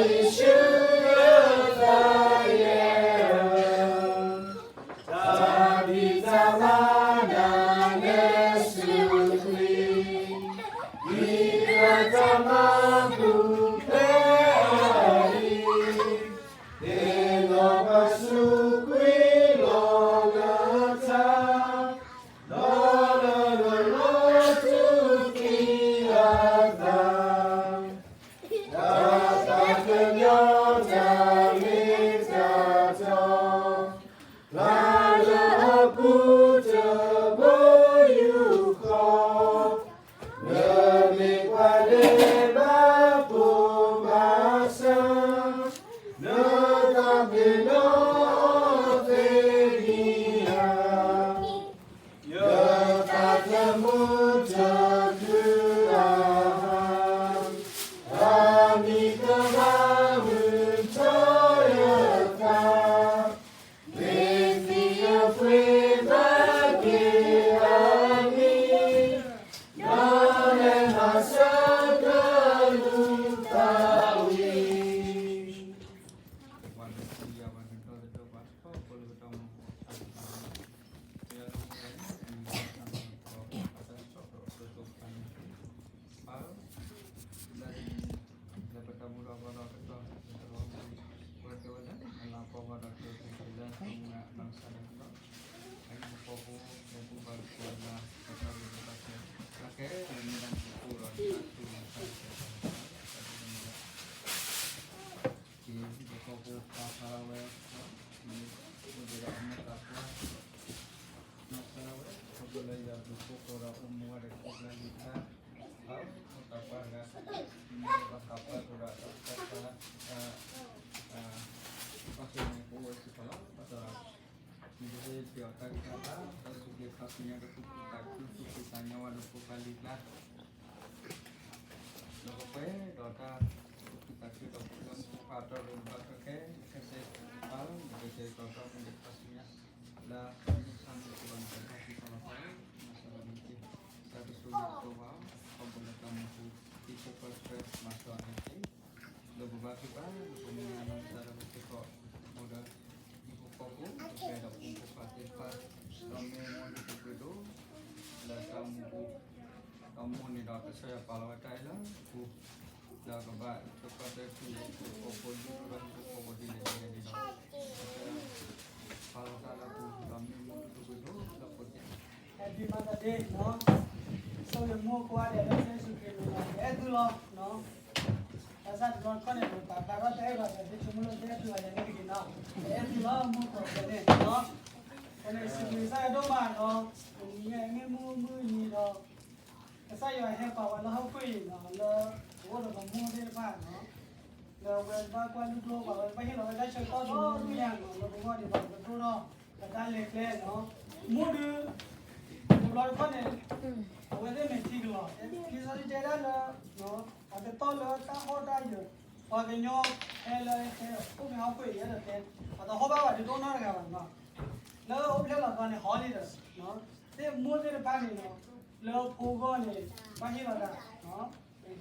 ယ့ၣ်ၡူးယသးယဲၢ်ဧၢ, တၢ်ဖံးတၢ်မၤနၤနဲၣ်စူးကွံာ်, ဒ်တၢ်မၤပူၤဖျဲးအီၤအံၤ, သ့ၣ်နီၣ်ပှၤစူးကွံာ်လီၤလၢထး, ဒီးလၢလီၤထူသံအသး တၢ်သးကညီၤတၢ်မ့ၢ်တၢ်တီ, ပျၢ်လၢအပူၤတဘိယူၢ်ဃီ, နမ့ၢ်ပှၤဒဲးဘးပိာ်မၤစၢၤ, နသးပ့ၤနီၣ်သ့ဒံးဧါ. ယသးသမူတဖုအဟါ, တၢ်မံၤကဘၣ်မုာ်ထီၣ်ယသး, မ့ၢ်သံယပှ့ၤဘၣ်က့ၤအမံၤ, ဒီးလဲၤမၤစၢၤကလူးသးဝံၤ ပၢ်ဧၢ, လၢပတၢ်မူထီၣ်ဘီထီၣ်အကတီၢ်, လၢပတၢ်မူထီၣ်ဘီထီၣ်အကတီၢ်, ပတၢ်မူထီၣ်ဘီထီၣ်အကတီၢ်, ပဝဲကဲဝဲလၢအလၤကပီၤဘီထီၣ်က့ၤက့ၤလၢပမုၢ်ဂၤအနီၢ်ကစၢ်ဒၣ်ဝဲလီၤ. အဟံၣ်ဖိဃီဖိ ဒီပုၢ်ဝဲၢ်ကိးဂၤဒဲး ပတၢ်ဘျုးတၢ်ဖှိၣ်, တၢ်ခဲလၢာ်မ့ၢ်ဒၣ်နဖိဒီးတၢ်ထူးတၢ်တီၤ တၢ်ဒိၣ်တၢ်မုၢ်လၢ က့ၤဟံၣ်ဖိဃီဖိပာ်ဖျါထီၣ်ဝဲ, မ့ၢ်အိၣ်ဒီးအမိၢ်သးပှၢ်, နီၢ်ကစၢ်ဒၣ်ဝဲ ခီဖျိလၢယွၤဘျုးဖှိၣ်ဃီဒီးအိၣ်မူဝဲဒီးခိၣ်ကျၢၢ်လံၤကျါ, အမိၢ်သးပှၢ်တဂၤ, မ့ၢ်ပှၤသးပှၢ်တဂၤဒီးတၢ် တၢ် ပှၤကညီဖိအိၣ်ဝဲစ့ၢ်ကီးလီၤ. ဘၣ်ဆၣ်ဒီး မ့ၢ်တဟ့ၣ်ပှၤတၢ်ဂံၢ်တၢ်ဘါ, ဒီးစူၢ်က့ၤခီဆူညါ ကသူၣ်ခုသးခု သူၣ်ခုသးညီဝဲဒီးဖိခွါလံၤကျါ ဒီးကပှဲၤဒီးတၢ်သူၣ်ခုသးခုဒီးဖိလၢမူခိၣ်ဖးတၢ်ရ့လိာ်ဘၣ်ခဲခဲ, ခဲစ့ၢ်ကီး ပကစ့ၢ်ကီးဒီးမ့ၢ်တခါဆူညါလၢ မုၢ်ဆါမုၢ်သကိးန့ၣ် တၢ်သးခုကစီၣ်လီၤသးလီၤ. မၤစၢၤဘၣ်န့ၣ်တက့ၢ်. တၢ်ကဆိၣ်ဂ့ၤဆိၣ်ဝါ ခီဖျိလၢတၢ်မူပူၤ ဟံၣ်ဖိဃီဖိမၤစၢၤအီၤန့ၣ်တက့ၢ်. လၢပဘါထုကဖၣ် လၢပမုၢ်ဂၤနီၢ်ကစၢ်ဒၣ်ဝဲစ့ၢ်ကီး အိၣ်ဒီး ဟံၣ်ဖိဃီဖိ ဒီးပှဲၤဒီးဖိမုၣ်ဖိခွါသ့ၣ်တဖၣ် ဒီးမ့ၢ်မိၢ်ဒုၣ်ဒိၣ်ပှ့ၤဒိၣ် လၢတၢ်အိၣ်မူပူၤ ဒီးမိၢ်န့ၣ်ဒီးကစၢ်ယွၤပာ်လီၤဝဲတၢ်အဲၣ်လၢအပူၤ လၢကဘၣ်ဆၢကတီၢ်တၢ်ထံၣ်ဟံၣ်ဖိဃီဖိဒ်သိးဒီးဟံၣ်ဖိဃီဖိဒ်လဲၣ်ဒ်လဲၣ်န့ၣ်ဒီး ကစၢ်ယွၤပာ်လီၤတၢ်လၢအပူၤ ဒီးမ့ၢ်မိၢ်ဒုၣ်ဒိၣ်ပှ့ၤဒိၣ်လၢဖိသ့ၣ် Happy Mother's Day နီၤ, ဆိၣ်ဂ့ၤမိၢ်ကိးဂၤဒဲးလၢကစၢ်ယ့ၣ်ၡူးခရံာ်အမံၤလီၤ. ယအဲၣ်သုလီၤနီၤ, ဘၣ်ဆၣ်တဘျီတခီၣ်န့ၣ် ပပာ်ဖျါထီၣ်တၢ်အဲၣ်ပှၤဒီး ဒ်ဆိကမိၣ်လၢတအဲၣ်သုဘၣ်ယၤန့ၣ်တဂ့ၤနီၤ, ယအဲၣ်သုလီၤ မိၢ်ကိးဂၤဒဲးန့ၣ်နီၤ, အဃိန့ၣ် စံးဘျုးကစၢ်ယွၤဒိၣ်မးနီၤ, တနံၤညါအံၤမ့ၢ်မုၢ်မုၢ်နံၤဒီး ကစၢ်ယွၤဟဲပာ်ဝဲလၢဟီၣ်ခိၣ်အံၤနီၤ, လၢပအိၣ်ဒီးပမိၢ်သ့ၣ်တဖၣ်နီၤ, လၢအဝဲဘၣ်ကွၢ်လုၢ်ဒိၣ်ပာ်ဝဲ ဘၣ်ဟ့ၣ်လီၤဝဲတၢ်ဆၢကတီၢ်ဒိၣ်ဒိၣ်ညါနီၤ, လၢပဂီၢ်န့ၣ်ဒီး ပဒိၣ်ထီၣ်ပတၢ်လဲၤကျဲနီၤ, မိၢ်ဒုး တဘျီတခီၣ်န့ၣ် အဝဲသ့ၣ်မ့ၢ်ထံကလီၤ, လံာ်စီဆှံတဲဒၣ်လၢ အကတီၢ်လၢတၢ်ဟီၣ်တၢ်ယၢၤ ပှၤကညီဟဲလၢဟဲအိၣ်ဖဲဟီၣ်ခိၣ်အံၤ ယအဲၣ်ဒိးတဲ ပတဟီၣ်ဘၣ်ဘၣ်ဒ်ဒိၣ်နီၢ်တဂၤဘၣ်နီၤ, လၢအိၣ်ဖျဲၣ်လီၤသီန့ၣ် ဟီၣ်လံဒီး သ့ၣ်မိၢ်သ့ၣ်တဖၣ်န့ၣ်နီၤ, လၢဖိဂီၢ်န့ၣ် ဘၣ်ဟ့ၣ်လီၤတၢ် ပထံၣ်ဘၣ်ပ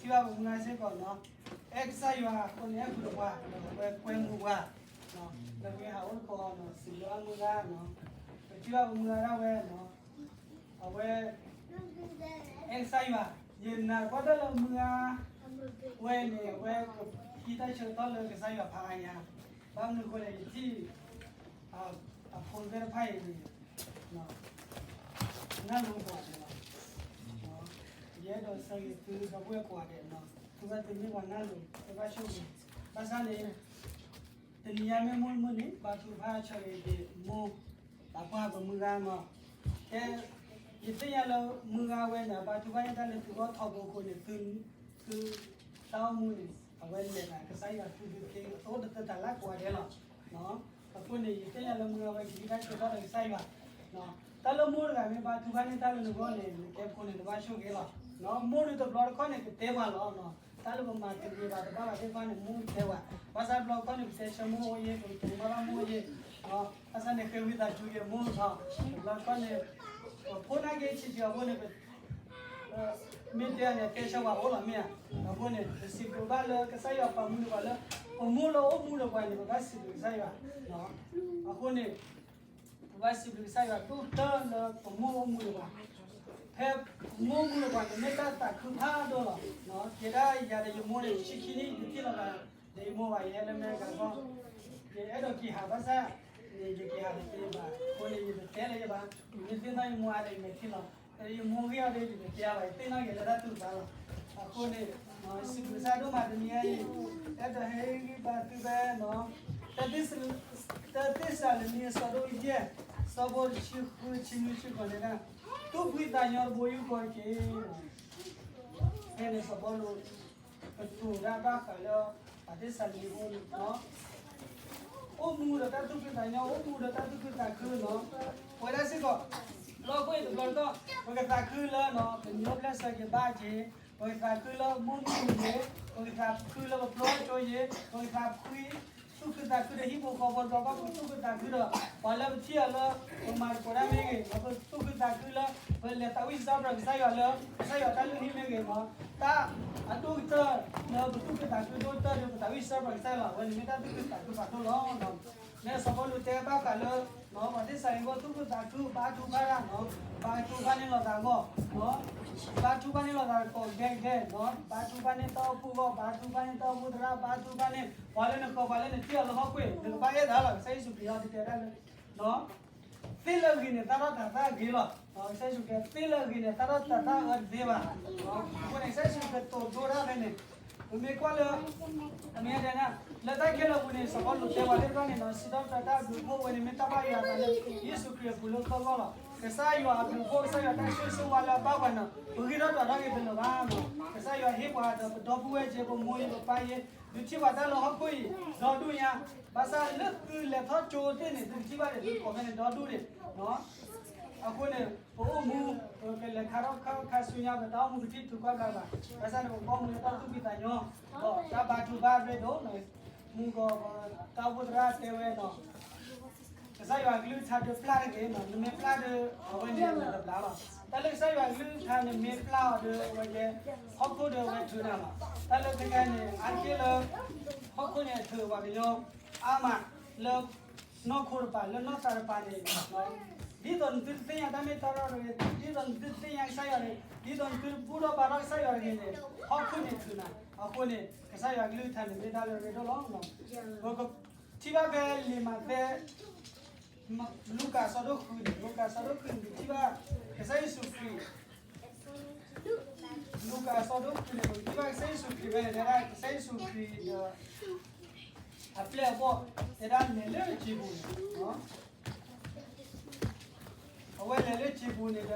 မုၢ်ဂၤစ့ၢ်ကီးနီၤ, အဲၣ်ကစၢ်ယွၤအဃိန့ၣ် အဲၣ်ဃုာ်ဒီးပှၤ ဒီးအဝဲကွဲမုာ်ပှၤ, လၢပဟးအိၣ်တခီနီၤ စံးဘျုးအါမုၢ်ဂၤနီၤ, ပထံၣ်ဘၣ်ပမုၢ်ဂၤဒၣ်ဝဲနီၤ, အဝဲ အဲၣ်ကစၢ်ယွၤ, ယနာ်သပှၢ်တၢၢ်လၢမုၢ်ဂၤဝဲန့ၣ် အဝဲကဟံးတၢ်ဆၢကတီၢ်လၢကစၢ်ယွၤဖးအါညါ, ဘၣ်မနုၤအဃိလဲၣ် ယထံၣ် အဖိသ့ၣ်တဖၣ်အံၤန့ၣ် နၢ်လိၤကိးဂၤဒဲးလီၤ. ယအဲၣ်ဒိးဆၢဂ့ၤသုဒီပုၢ်ဝဲၢ်ကိးဂၤဒဲးနီၤ, သုဝဲသုမ့ၢ်ပှၤနၢ်လိၤ သုဘၣ်ဆိၣ်ဂ့ၤ, ဘၣ်ဆၣ်န့ၣ် တနံၤညါမ့ၢ်မုၢ်မုၢ်နံၤ ဘါထုကဖၣ်ဆၢဂ့ၤက့ၤမိၢ် သးပှၢ်ပမုၢ်ဂၤနီၤ, ကဲ ယသ့ၣ်ညါလၢမုၢ်ဂၤဝဲန့ၣ် အဘါထုကဖၣ်န့ၢ်တၢ်လၢသုဂီၢ်ထီဘိအဃိန့ၣ် သု သုတၢ်အိၣ်မူန့ၣ် အဝဲလဲၤတၢ် ကစၢ်ယွၤသူသုတသ့ အသးအိၣ်တသ့တၢ်လၢကိးဂၤဒဲးလီၤ. အဃိန့ၣ် ယသ့ၣ်ညါလၢမုၢ်ဂၤဝဲကဟံးတၢ်ဆၢကတီၢ်ဒီးကစၢ်ယွၤ, တၢ်လၢမိၢ်တဂၤမ့ၢ်ဘါထုကဖၣ်န့ၢ်တၢ်လၢနဂီၢ်န့ၣ် နကဲဖိန့ၣ်တဘၣ်ဆိၣ်ဂ့ၤလီၤ. မိၢ်ဒုးတဘျီတခီၣ်န့ၣ် ကတဲပှၤလီၤ. တၢ်လၢပမၤတဂ့ၤဘၣ်တဘၣ်ဘၣ်သ့ၣ်တဖၣ်န့ၣ် မိၢ်ကတဲပှၤ, ဘၣ်ဆၣ်တဘျီတခီၣ်န့ၣ် ပတဲဆၢမိၢ်အိၣ်ယ့ၣ် ပကတိၤဘၣ်ဘၣ်မိၢ်ယ့ၣ်, ဘၣ်ဆၣ်န့ၣ် ဃ့ဝံသးစူၤက့ၤမိၢ်, တဘျီတခီၣ်န့ၣ် ပဖိနာ်က့ၤဆံးဆံးအဃိန့ၣ် မ့ၢ်တဲန့ၣ် တဲဆၢပှၤအိၣ်လီၤမ့ၢ်ဧါ. အဃိန့ၣ် ပစံးဘျုးဘၣ်လၢကစၢ်ယွၤပာ်မူန့ၢ်ပှၤလၢ ပ ပမိၢ်လၢအိၣ်မူဒီးပှၤန့ၣ် ပဘၣ်စံးဘျုးကစၢ်ယွၤ. အဃိန့ၣ် ပဘၣ်စံးဘျုးကစၢ်ယွၤဒိၣ်ကတၢၢ်လၢပမိၢ်အိၣ်မူဒီးပှၤ, ဖဲပမိၢ်အိၣ်မူဒီးပှၤန့ၣ် မ့ၢ်တၢ်သးခုဖးဒိၣ်လီၤ. ကဲဒၣ်ယၤဒီးယမိၢ်န့ၣ် ဆံခံနံၣ် ယတထံၣ်လီၤဘၣ်, ဒီးယမိၢ်ဘၣ် ယဟဲလၢအမဲရကၤဃီ, ယအဲၣ်ဒိးက့ၤဟးဘၣ်ဆၣ်န့ၣ် ယက့ၤဟးတသ့ဘၣ်. အဃိန့ၣ် ယတတဲလၢၤဘၣ်, ယမ့ၢ်သ့ၣ်နီၣ်ယမိၢ်အါဒီး ယမဲာ်ထံလီၤ. ယမိၢ်ဂ့ၢ်အီၤဒီး ယတတဲဘၣ်, ယသ့ၣ်နီၣ်က့ၤလၢတၢ်တူၢ်ဘၣ်လီၤ. အဃိန့ၣ် စံးဘျုးကစၢ်ဒိၣ်မးတနံၤအံၤ, အဲၣ်ဒိးဟ့ၣ်ဂံၢ်ဘါသုဖဲ တၢသ့းစၤလနံ အဆၢဒိၣ်ယဲၢ်, ဆၢဖိတဆံဃု ဆံနွံ ဆံဃိးန့ၣ်ဒၣ်, သူၣ်ဖှံသးညီတဘိယူၢ်ဃီတက့ၢ်. ဖဲန့ၣ်စီၤပီလူး ကတိၤတၢ်ဘၣ်ဃးလၢ တၢသ့းစၤလနံဖိန့ၣ် အိၣ်မူဒီးတၢ်သူၣ်ဖှံသးညီ, အိၣ်မူဒီးတၢ်သူၣ်ခုသးခုနီၤ. ပဝဲဒၣ်စ့ၢ်ကီး လၢဟီၣ်ခိၣ်အံၤတဘျီတခီၣ် ပကသးခုလၢ ပကညီပျဲၢ်ဆၢက့ၤဘၣ်က့ၤ, ပကသးခုလၢမိၢ်မုာ်ယ့ၤ, ပကသးခုလၢပဖျိကၠိယ့ၤ, ပကသးခု သူၣ်ခုသးခုဒီးဟံၣ်ဖိဃီဖိတဘျီတခီၣ် ပကသူၣ်ခုသးခုဒီး ပှၤလၢပထံၣ်အီၤလၢ ပမၤသကိးတၢ်မ့ၢ်ဂ့ၤ, ပကသူၣ်ခုသးခုလၢ ပလဲၤသးဝံၣ်စံးထီၣ်ပတြၢၤကစၢ်ယွၤလၢ ကစၢ်ယွၤတၢ်လုၢ်ဟံၣ်မ့ၢ်ဂ့ၤနီၤ. တၢ်အဒိၣ်ကတၢၢ်လၢပသူၣ်ခုသးခုဒိၣ်ကတၢၢ်ဒီး ပသးဝံၣ်စံးထီၣ်ပတြၢၤကစၢ်ယွၤလီၤ. အဝဲန့ၣ်မ့ၢ်တၢ်သူၣ်ခုသးခုဖးဒိၣ်လီၤ. မ့ၢ်စီၤပီလူးတဲဘၣ်ဃးလၢ ပှၤသ့းစၤလနံဖိသူၣ်ခုသးခု ဘါထုကဖၣ်တၢ်နီၤ, ဘါထုကဖၣ်န့ၢ်လိာ်သးအဂီၢ်, ဘါထုကဖၣ်န့ၢ်လိာ်သးကိးဂၤဒဲးနီၤ, ဘါထုကဖၣ်န့ၢ်တၢ်အိၣ်ဖှိၣ်အဂီၢ်, ဘါထုကဖၣ်န့ၢ်တၢ်အိၣ်ဖှိၣ်သရၣ်, ဘါထုကဖၣ်န့ၢ် ပှၤလၢနဃၢၤ ပှၤလၢနထံၣ်အီၤလၢဟီၣ်ခိၣ်အံၤ နကဘၣ်အဲၣ်သးလီၤ. ကစၢ်ယ့ၣ်ၡူးခရံာ်အီၤတဲဝဲဒၣ်လၢ သ့ၣ်လၢအဂ့ၤန့ၣ် သၣ်ထီၣ်တၤသၣ်ဂ့ၤလီၤ. ကစၢ်ယ့ၣ်ၡူးခရံာ် သ့ၣ်လၢအဂ့ၤန့ၣ် သၣ်ထီၣ်တၤသၣ်အၢတသ့ဘၣ်. အဃိန့ၣ် ကစၢ်ယ့ၣ်ၡူးခရံာ်ကတိၤဒိတၢ်ဖဲန့ၣ်, ပမ့ၢ်ကွၢ်လၢ အမ့ၢ်တဲဒၣ် လၢတၢ်ခဲလၢာ်အပူၤန့ၣ် စီၤပီလူးတဲပှၤသ့ၣ်တဖၣ်န့ၣ်နီၤ, စံးထီၣ်ပတြၢၤတၢ်အဘျုးအဖှိၣ်ဝဲန့ၣ် မ့ၢ်တၢ်ဘၣ်ယွၤအသးလၢ ယ့ၣ်ၡူးခရံာ်အပူၤလၢသီဂီၢ်လီၤ. ကစၢ်ယွၤအဘျုးအဖှိၣ် ကစၢ်ယွၤတၢ်ဆိၣ်ဂ့ၤဆိၣ်ဝါလၢအဘၣ်ပှၤန့ၣ် ပဂံၢ်ထီၣ်ဒွးထီၣ်က့ၤတလၢာ်ဘၣ်နီၤ. ကစၢ်ယွၤဟ့ၣ်ပှၤဒီးပဒီပုၢ်ဝဲၢ်က့ ပမိၢ်ယ့ပပၢ်ယ့ ဒုးထံၣ်ပှၤတၢ်လၢဟီၣ်ခိၣ်အံၤ ဒီဒူၣ်ညါ, ဘၣ်ဆၣ်လၢသုလဲၤထီၣ်ကၠိသ့ၣ်န့ၣ် သုကထံၣ်ဘၣ်န့ၣ် သုကိးဖဲန့ၣ်ဒီဒူၣ်န့ၣ် အဃိန့ၣ် ပအိၣ်မူ ပကလဲၤခါထီၣ်ခါဆူညါ ပတၢ်အိၣ်မူကထံၣ်ထူကီၢ်ဘျါဘၣ်. ဘၣ်ဆၣ်န့ၣ် ပဘၣ်အိၣ်မူလၢတၢ်သူၣ်ဖှံသးညီ ဒီးတၢ်ဘါထုကဖၣ်ရ့ဒိၣ်န့ၣ်, မူကီး တၢ်အိၣ်ဖှိၣ်သရၣ်တဲဝဲနီၤ ကစၢ်ယွၤကလုၢ်ကထါဒုးပျၢ်တဂ့ၤနီၤ, နမ့ၢ်ပျၢ်ဒီး အဝဲန့ၣ်နတဘျါလီၤ. တၢ်လၢကစၢ်ယွၤကလုၢ်ကထါန့ၣ်မ့ၢ်ပျၢ်အီၤဒီး အဝဲကဲ ဟီၣ်ခိၣ်ဒီးအဝဲထုးနၤလီၤ. တၢ်လၢခဲကနံၣ်န့ၣ် အါတက့ၢ်လၢ ဟီၣ်ခိၣ်န့ၣ်ထုးပှၤကညီအါမး လၢနီၢ်ခိတပၤ လၢနီၢ်သးတပၤန့ၣ် ဒ်သိးနသုတသ့ၣ်ညါတၢ်မ့ၢ်တၢ်တီတဂ့ၤ, ဒ်သိးနသုတသ့ၣ်ညါကစၢ်ယွၤတဂ့ၤ, ဒ်သိးနသုတဘူၣ်ထီၣ်ဘါထီၣ်ကစၢ်ယွၤတဂ့ၤန့ၣ် ဟီၣ်ခိၣ်န့ၣ်ထုးနၤ. အဃိန့ၣ် ကစၢ်ယွၤကလုၢ်ကထါန့ၣ်မ့ၢ်တၢ်လၢအရ့ဒိၣ်လီၤ. ပကထံၣ်ဘၣ်ဖဲလံာ်မးသဲ လူၤကၣ်အဆၢဒိၣ်ဃုန့ၣ်, လူၤကၣ်အဆၢဒိၣ်ဃုန့ၣ် ပကထံၣ်ဘၣ် ကစၢ်ယ့ၣ်ၡူးခရံာ်, လူၤကၣ်အဆၢဒိၣ်ဃုန့ၣ် ပကထံၣ်ဘၣ်ကစၢ်ယ့ၣ်ၡူးခရံာ်ဖဲန့ၣ် တဲဒၣ် ကစၢ်ယ့ၣ်ၡူးခရံာ်ဒီး အပျဲၢ်အဘီၣ် တဲဒၣ်လဲၤလၢစံာ်ပူၤန့ၣ် အဝဲလဲၤလၢစံာ်ပူၤန့ၣ်ဒီး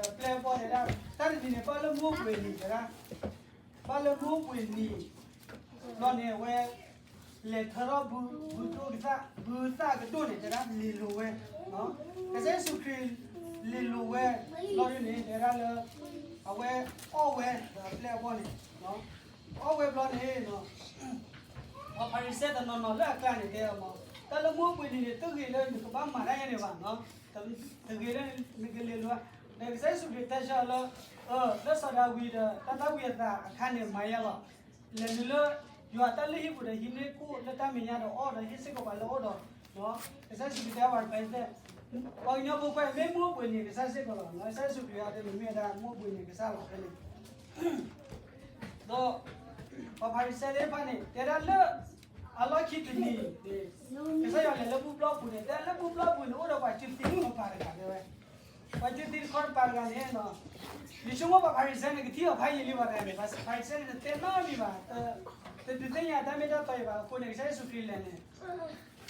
အပျဲၢ်အဘီၣ်တဲဒၣ် တၢ်တနံၤန့ၣ် ဘၣ်လၢမုၢ်အိၣ်ဘှံးနံၤတဲဒၣ် ဘၣ်လၢမုၢ်အိၣ်ဘှံးနံၤ ဘျီန့ၣ် အဝဲ လဲၤထၢထီၣ်ဘု ဘုဒိၣ်ကသၣ် ဘုသၣ်ကဒိၣ်န့ၣ် တဲဒၣ်လ့ၤလိၤဝဲ, ကစၢ်ယ့ၣ်ၡူးခရံာ် လ့ၤလိၤဝဲ ဘျီဒ်န့ၣ် တဲဒၣ်လၢ အဝဲအီၣ်ဝဲဒီးအပျဲၢ်အဘီၣ်န့ၣ် အီၣ်ဝဲဘျီန့ၣ် ပှၤဖၤရံၤၡဲတနီၤနီၤလၢအကျါန့ၣ် တဲအီၤမး တၢ်လၢမုၢ်အိၣ်ဘှံးနံၤန့ၣ် တဂ့ၤလၢနကဘၣ်မၤတၢ်ယဲန့ၣ်ဘၣ်, တဂ့ၤလၢနကလ့ၤလိၤဘၣ်, ဒီးကစၢ်ယ့ၣ်ၡူးခရံာ်တဲဆၢအီၤလၢ လၢစီၤဒၤဝံးဒီးတၢ်သၣ်ဝံၤအသးအခါန့ၣ် မၤယဲလီၤ. လဲၤနုာ်လၢ ယွၤတၢ်လုၢ်ဟံၣ်ပူၤဒီးဟံးန့ၢ်ကိၣ်လၢတၢ်မဲာ်ညါဒီးအီၣ်ဒီးဟ့ၣ်စ့ၢ်ကီးပှၤလၢအအိၣ်ဒီး, ကစၢ်ယ့ၣ်ၡူးခရံာ်တဲပှၤတဖၣ်အံၤသ့ၣ်, ပှၤကညီဖိခွါအံၤမ့ၢ်မုၢ်အိၣ်ဘှံးနံၤကစၢ်စ့ၢ်ကီးလီၤ. ကစၢ်ယ့ၣ်ၡူးခရံာ်အံၤဒ်န့ၣ်မ့ၢ်ဝဲဒၣ်မုၢ်အိၣ်ဘှံးနံၤကစၢ်လီၤဖဲန့ၣ် ဒီး ပှၤဖၤရံၤၡဲသ့ၣ်တဖၣ်န့ၣ် တဲဒၣ်လၢ အလီၢ်ခံတနံၤန့ၣ် ကစၢ်ယွၤလဲၤလၢဘူၣ်ဘျီၣ်ပူၤန့ၣ် တဲလၢဘူၣ်ဘျီၣ်ပူၤန့ၣ် အိၣ်ဒီးပှၤစုသံတခီပၤတဂၤတဲဝဲ, ပှၤစုသံတခီပၤတဂၤန့ၣ် ယဆိကမိၣ်ပှၤဖၤရံၤၡဲန့ၣ် ကထံၣ်အီၤဖးယံာ်လံပှၤတဂၤန့ၣ် ပှၤဖၤရံၤၡဲန့ၣ် တတဲနီတမံၤဘၣ်, တဒုးသ့ၣ်ညါတၢ်မ့ၢ်တၢ်တီအံၤဘၣ်. အဃိန့ၣ် ကစၢ်ယ့ၣ်ၡူးခရံာ်လဲၤန့ၣ်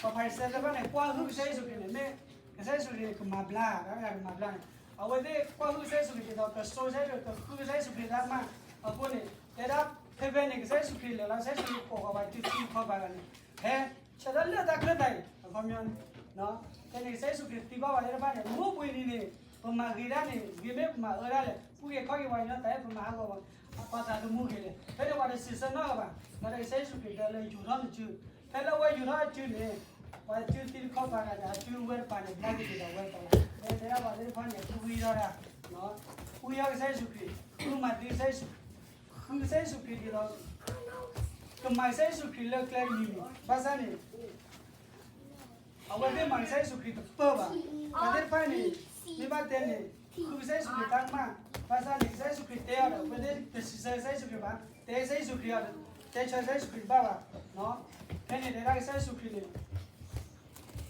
ပှၤဖၤရံၤၡဲသ့ၣ်တဖၣ်န့ၣ် ကွၢ်ဟုၣ်ကစၢ်ယ့ၣ်ၡူးခရံာ်န့ၣ် မ့ၢ် ကစၢ်ယ့ၣ်ၡူးခရံာ်န့ၣ်ကမၤဘျါ တၢ်တဂၤကမၤဘျါန့ၣ် အဝဲသ့ၣ်ကွၢ်ဟုၣ်ကစၢ်ယ့ၣ်ၡူးခရံာ်ဒ်သိး ကစိကစၢ်ယ့ၣ်ၡူးခရံာ် ကဃုကစၢ်ယ့ၣ်ၡူးခရံာ်တၢ်မၤ. အဃိန့ၣ် တဲဒၣ်ဖဲဖဲန့ၣ် ကစၢ်ယ့ၣ်ၡူးခရံာ်လဲၤလီၤ ကစၢ်ယ့ၣ်ၡူးခရံာ်ကိးဃီၤပှၤစုသံတခီပၤတဂၤန့ၣ် ဟဲ ဆၢထၢၣ်လၢတၢ်ချၢတၢ်အံၤ အခီပညီန့ၣ် ကစၢ်ယ့ၣ်ၡူးခရံာ်သံကွၢ်ပှၤသ့ၣ်တဖၣ်န့ၣ် မုၢ်အိၣ်ဘှံးနံၤန့ၣ် ပမၤဂ့ၤတၢ်န့ၣ် ဂ့ၤမ့ၢ်ပမၤအၢတၢ်လဲၣ်, ပူၤက့ၤခီၣ်က့ၤပှၤကညီတၢ်အံၤ ပမၤဟးဂီၤပှၤ ပှၤသးသမူဂ့ၤလဲၣ်. ဖဲန့ၣ်ပှၤတစံးဆၢနီတဂၤဘၣ်, ဒီးကစၢ်ယ့ၣ်ၡူးခရံာ်တဲလၢယူာ်ထီၣ်နစု, ဖဲလၢအဝဲယူာ်ထီၣ်အစုန့ၣ် ပှၤစုသံတခီပၤတဂၤဒီး အစုဝဲတပၤန့ၣ် ဘျါက့ၤဒ်သိးဝဲတပၤလီၤ. ဖဲတဲဒၣ်ပှၤသ့ၣ်တဖၣ်န့ၣ် ဃုထီၣ်တၢ်, ဃုထီၣ်ကစၢ်ယ့ၣ်ၡူးခရံာ်, ဃုမၤသံကစၢ်ယ့ၣ်ၡူးခရံာ်, ဃုကစၢ်ယ့ၣ်ၡူးခရံာ်ဒ်သိး ကမၤကစၢ်ယ့ၣ်ၡူးခရံာ်လၢကျဲတမံၤမံၤ, ဘၣ်ဆၣ်န့ၣ် အဝဲသ့ၣ်မၤကစၢ်ယ့ၣ်ၡူးခရံာ်တပၢၢ်ဘၣ်. ပှၤသ့ၣ်တဖၣ်န့ၣ် မ့ၢ်ဘၣ်တဲန့ၣ် ဃုကစၢ်ယ့ၣ်ၡူးခရံာ်တၢ်ကမၣ်, ဘၣ်ဆၣ်န့ၣ် ကစၢ်ယ့ၣ်ၡူးခရံာ်တဲအီၤဒီး အဝဲသ့ၣ်တစံးဆၢကစၢ်ယ့ၣ်ၡူးခရံာ်ဘၣ်, တဲကစၢ်ယ့ၣ်ၡူးခရံာ်အီၤဒီး တဲဆၢကစၢ်ယ့ၣ်ၡူးခရံာ်တဘၣ်ဘၣ်. ဖဲန့ၣ်တဲဒၣ်ကစၢ်ယ့ၣ်ၡူးခရံာ်န့ၣ်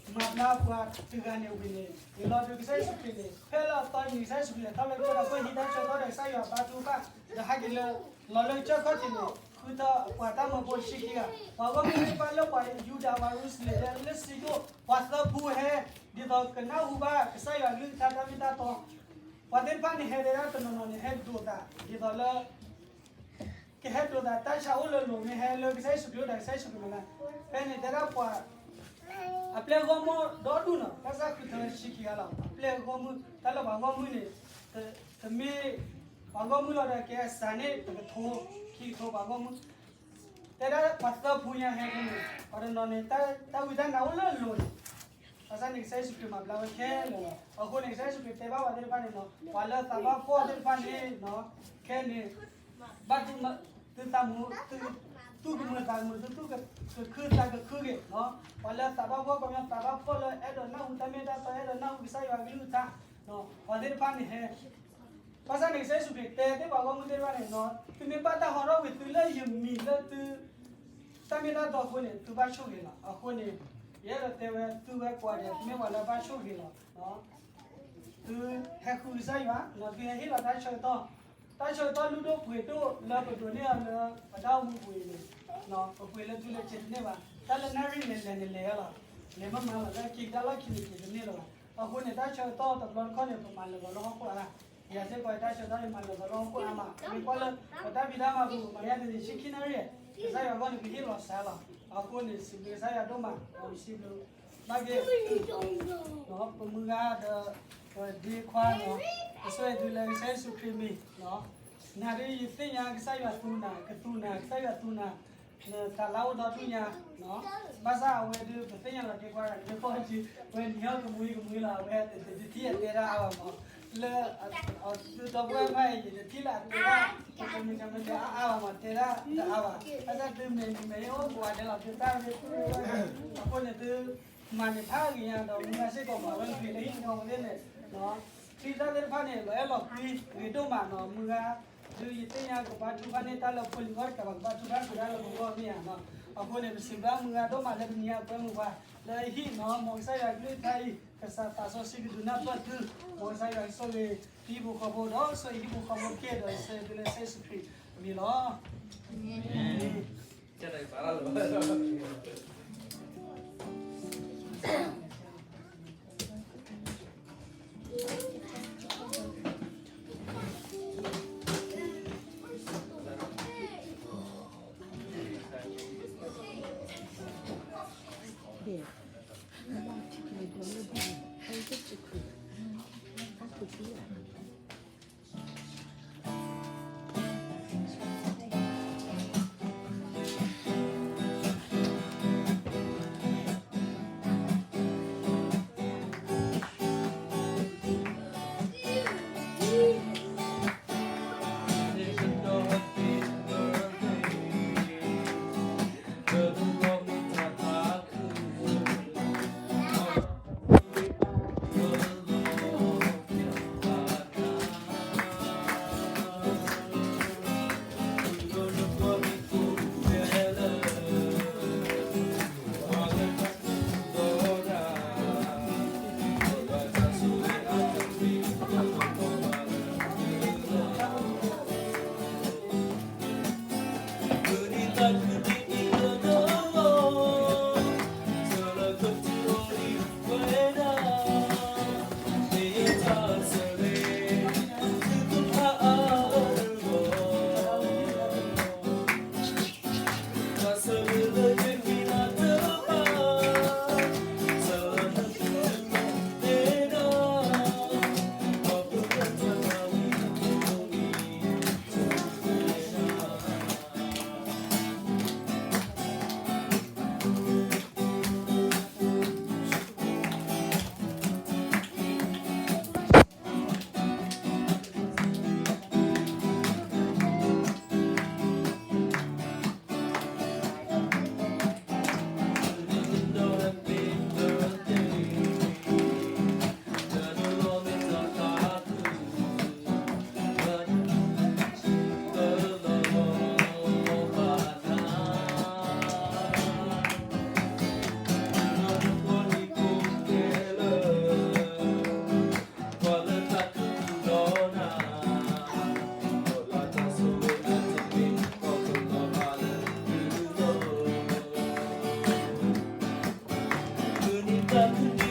မၤဘျါပှၤတဂၤန့ၣ်ဝံၤန့ၣ် ဂ့ၤလီၤဒုးကစၢ်ယ့ၣ်ၡူးခရံာ်န့ၣ် ဖဲလၢအသီတနံၤ ကစၢ်ယ့ၣ်ၡူးခရံာ်လဲၤထီၣ်လၢကစၢၢ်ဒီး ကွဲးဟံးတၢ်ဆၢကတီၢ်ဒီးကစၢ်ယွၤဘါထုကဖၣ် ဒီးဟဲက့ၤလၢ လီၤလၢကစၢၢ်ခီၣ်ထံးန့ၣ် ဃုထၢပှၤတၢ်မၢဖိတဆံခံဂၤ, ပှၤဂီၢ်မုၢ်သ့ၣ်တဖၣ်လၢပှၤယူဒၤပှၤယရူၤၡလ့ၣ်လၢစံယိၣ် ပှၤသၢဖုဟဲ ဒ်သိးကနၢ်ဟူဘၣ်ကစၢ်ယွၤကလုၢ်ကထါတၢ်မ့ၢ်တၢ်တီ, ပှၤသ့ၣ်တဖၣ်န့ၣ်ဟဲတဲဒၣ်တနီၤနီၤန့ၣ် ဟဲဒိးသး ဒ်သိးလၢ ကဟဲဒိးသးတၢ်ဆါအိၣ်လၢအလိၤ မ့ၢ်ဟဲလၢကစၢ်ယ့ၣ်ၡူးခရံာ်အိၣ်ဒီး ကစၢ်ယ့ၣ်ၡူးခရံာ်မၤလၢ ဖဲန့ၣ်တဲဒၣ်ပှၤ အပျဲၢ်ဂီၢ်မုၢ်ဒီဒူၣ်နီၤ ဘၣ်ဆၣ်ဃုထၢဆံခံဂၤလီၤ. အပျဲၢ်ဂီၢ်မုၢ် တၢ်လၢပှၤဂီၢ်မုၢ်န့ၣ် တမ့ၢ် ပှၤဂီၢ်မုၢ်လီၤဒီး ကဲအစးန့ၣ် တကထိ ခံကထိပှၤဂီၢ်မုၢ် တဲဒၣ်ပှၤသၢဖုညါဟဲဖဲန့ၣ် ပှၤတနီၤန့ၣ် တၢ်ဝံတၢ်နါအိၣ်လၢအလိၤန့ၣ် ဘၣ်ဆၣ်န့ၣ် ကစၢ်ယ့ၣ်ၡူးခရံာ်မၤဘျါဝဲခဲလၢာ်လီၤ. အဃိန့ၣ် ကစၢ်ယ့ၣ်ၡူးခရံာ်တဲဘၣ်ပှၤသ့ၣ်တဖၣ်န့ၣ်နီၤ ပှၤလၢသးဘၣ်ဖှီၣ်သ့ၣ်တဖၣ်န့ၣ်နီၤ ခဲန့ၣ် ဘၣ် သုသးမုာ် သုသူၣ်ကမုာ်သးကမုာ် သုသူၣ်ကခုသးကခုက့ၤနီၤ ပှၤလၢသးဘၣ်ဖှီၣ်ကီမီသးဘၣ်ဖှီၣ်လၢအဲၣ်ဒိးနၢ်ဟူတၢ်မ့ၢ်တၢ်တီ အဲၣ်ဒိးနၢ်ဟူကစၢ်ယွၤကလုၢ်ကထါ ပှၤသ့ၣ်တဖၣ်န့ၣ်ဟဲ ဘၣ်ဆၣ်န့ၣ် ကစၢ်ယ့ၣ်ၡူးခရံာ်တဲသ့ၣ်ပှၤဂီၢ်မုၢ်သ့ၣ်တဖၣ်န့ၣ်နီၤ သုမ့ၢ်ဘၣ်တၢ်ဟးထီၣ်ဝံၤသုလၢယမံၤလၢသု တၢ်မ့ၢ်တၢ်တီအဃိန့ၣ် သုဘၣ်ဆိၣ်ဂ့ၤလီၤ. အဃိန့ၣ် ယအဲၣ်ဒိးတဲဝဲသုဝဲကိးဂၤဒဲး သုမ့ၢ်ပှၤလၢဘၣ်ဆိၣ်ဂ့ၤလီၤ. သုဟဲဃုကစၢ်ယွၤနီၤ သုဟဲဟ့ၣ်လီၤတၢ်ဆၢကတီၢ် တၢ်ဆၢကတီၢ်လုၢ်ဒိၣ်ပှ့ၤဒိၣ်လၢပဒိးန့ၢ်အီၤလၢပတၢ်အိၣ်မူပူၤအံၤန့ၣ် ပပှ့ၤလၢသုလၢက့ၤတန့ၢ်ဘၣ်. တၢ်လၢနၣ်ရံၣ်န့ၣ်လဲၤန့ၣ်လဲၤလီၤ. လဲၤမ့ၢ်မၤလီၤ လၢက့ၤကဒါလီၢ်ခံန့ၣ်က့ၤတန့ၢ်လၢၤဘၣ်. အဃိန့ၣ် တၢ်ဆၢကတီၢ်တဘျီတခီၣ်န့ၣ် ပမၤလၢာ်ဂီၤလၢဟီၣ်ခိၣ်အါ ယၤစ့ၢ်ကီးတၢ်ဆၢကတီၢ်န့ၣ် မၤလၢာ်ဂီၤလၢဟီၣ်ခိၣ်အါမး မ့ၢ်ကွၢ်လၢ ပတၢ်ဖံးတၢ်မၤပူၤ ပမၤယါန့ၣ် ဆံခံနၣ်ရံၣ် ကစၢ်ယွၤဂီၢ်န့ၣ် ပဟ့ၣ်လီၤစၢ်လီၤ. အဃိန့ၣ် စံးဘျုးကစၢ်ယွၤဒိၣ်မး ပစံးဘျုး ဘၣ်က့ၤ ပမုၢ်ဂၤဒီး ပဒ့ခွါနီၤ ပဆိၣ်ဂ့ၤသုလၢကစၢ်ယ့ၣ်ၡူးခရံာ်မံၤနီၤ နၤဒ်ယသ့ၣ်ညါကစၢ်ယွၤသူနၤ ကသူနၤ ကစၢ်ယွၤသူနၤ နတၢ်လၢအိၣ်ဒီဒူၣ်ညါနီၤ ဘၣ်ဆၣ်အဝဲဒုး ပသ့ၣ်ညါလီၤဒ့ခွါ ဒ့ခွါကံ ဝဲနံၤဟီၣ်ကမှံကမှံလီၤ အဝဲတထံၣ်အတဲဒၣ်အါဘၣ်မး လၢ သုဒီပုၢ်ဝဲၢ်ဖးအံၤ ယတထံၣ်လၢအတဲဒၣ် ကမုာ်ကမုာ်အါအါဘၣ်မး တဲဒၣ်တအါဘၣ် ဘၣ်ဆၣ်သုမဲာ်နံၤမဲာ်အိၣ်ပှၤဒဲးလီၤ သုတၢ်ရ့ၣ်သုရ့ၣ်ဝဲ အဃိန့ၣ်သု မၤန့ၣ်ဖးဂ့ၤညါဒီး မုၢ်ဂၤစ့ၢ်ကီးမၤဝဲဂ့ၤလၢဟံၣ်ဖိဃီဖိသ့ၣ်န့ၣ် ချံတၢ်သ့ၣ်တဖၣ်န့ၣ် လီၤအဲၣ်လီၤကွံဂ့ၤဒိၣ်မးနီၤ မုၢ်ဂၤ ဒုးယသ့ၣ်ညါကဘါထုကဖၣ်န့ၢ်တၢ်လၢဖိလံၤဂီၢ်တကးဘၣ် ကဘါထုကဖၣ်ကဒါလၢပဂီၢ်မ့ၢ်ဧါနီၤ အဃိန့ၣ် ပစံးဘျုးမုၢ်ဂၤဒိၣ်မးလၢတနံၤအံၤကွဲမုာ်ပှၤ လၢဟံၣ်နီၤ မ်ကစၢ်ယွၤကလုၢ်ကထါအံၤ ကစၢ်သးစီဆှံကဒုးနၢ်ပၢၢ်သု မ်ကစၢ်ယွၤကဆိၣ်ဂ့ၤ ဟံၣ်ဖိဃီဖိဒီးဆိၣ်ဂ့ၤဟံၣ်ဖိဃီဖိတက့ၢ်ဒီး ဆၢဂ့ၤသုလၢကစၢ်ယ့ၣ်ၡူးခရံာ်အမံၤလီၤ ကဲသးဝံၣ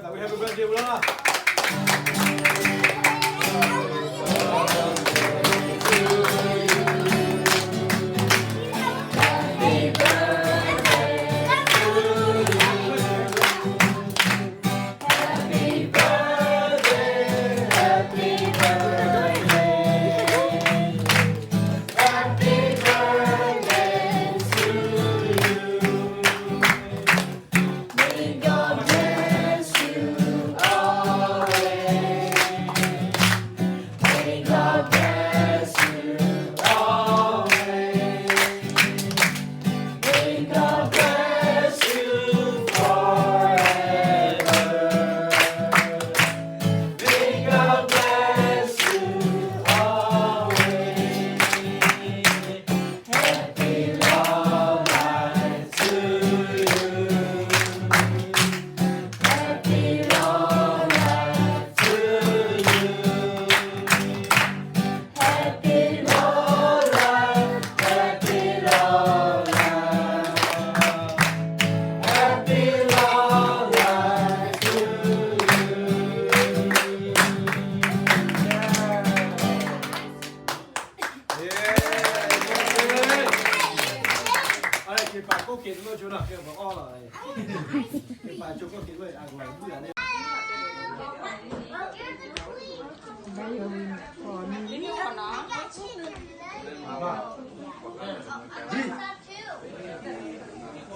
် happy birthday လီၤ.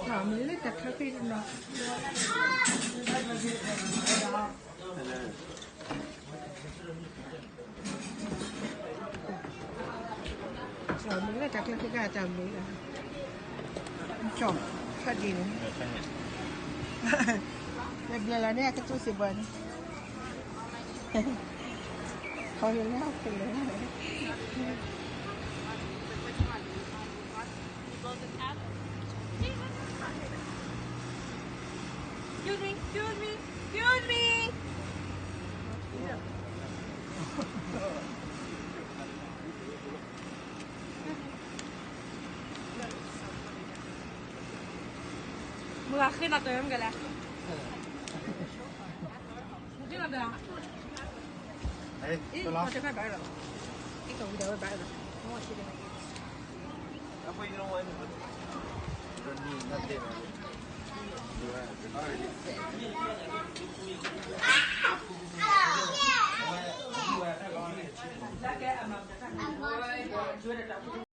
မ့ၢ်လၢတၢ်ချၢဖဲတနီၤ မ့ၢ်လၢတၢ်ချၢဖဲဒၣ်တၢ်မ့ၢ်လီၤ, ကၠီၣ်ဖးဒံးန့ၣ်, ဘျဲၣ်လီၤန့ၣ် အကတိၤစ့ၢ်ဘၣ်န့ၣ်, ခီလၢလၢဖဲလဲၣ် Excuse me, excuse me, excuse me. မုၢ်ဂၤဃ့နၤတၢ်မုၢ်ကလဲၣ်, မုၢ်ဃ့နၤတၢ်, အ့ၣ် မၤတခါဘၣ်လီၤ, အ့ၣ် ကဝံၤဒၣ်ဝဲဘၣ်လီၤ, မ့ၢ်ဝဲဆ့ဒၣ် Judah